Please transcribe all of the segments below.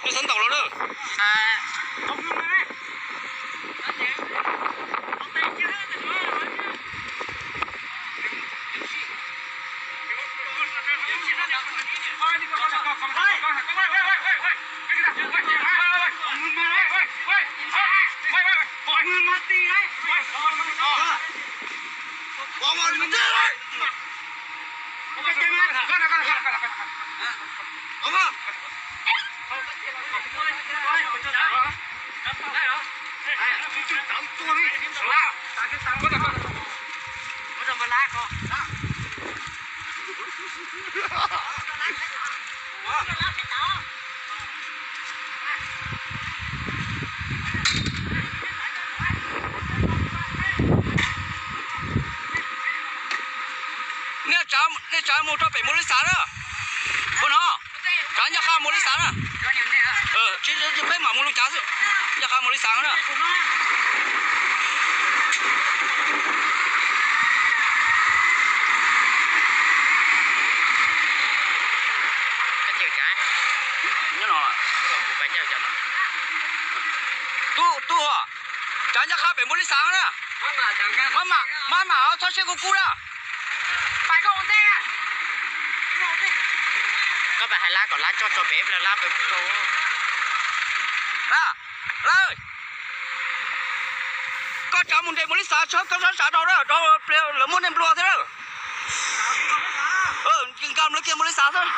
Lub xab ntaus los lawm. Nej tsav, nej tsav mus rau pem Npaus Lis Xav na. Ua no, tsav ncaj qha Npaus Lis Xav na. Tsis, peb mam mus loo cav xwb, ncaj qha Npaus Lis Xav na. Nyob no, tub, tub, tsav ncaj qha pem Npaus Lis Xav na. Maj mam, maj mam txhob siab kub kub na. Koj pab hais lab kom lab coj tso pem, lab pem. Lab, lab, koj tsav mus nres Npaus Lis Xav, koj txhob tsav rau, rau lawv muab nej nplua thiab na. Nkag lawv kiag Npaus Lis Xav xwb.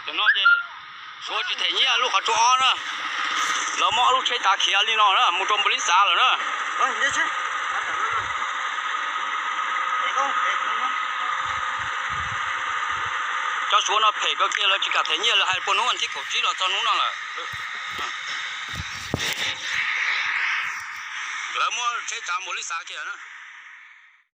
Tam no ces Suav tsis them nyiaj lub qhov tsua ob na, lawv muab ob lub tsheb tav khiav li no na mus rau Npaus Lis Xav lawm na. Cov Suav no phem kawg kiag, lawv tsis kam them nyiaj, lawv hais puag hnub vas thib kaum tsib los txog hnub no lawm. Lawv muab tsheb tsav Npaus Lis Xav kiag na.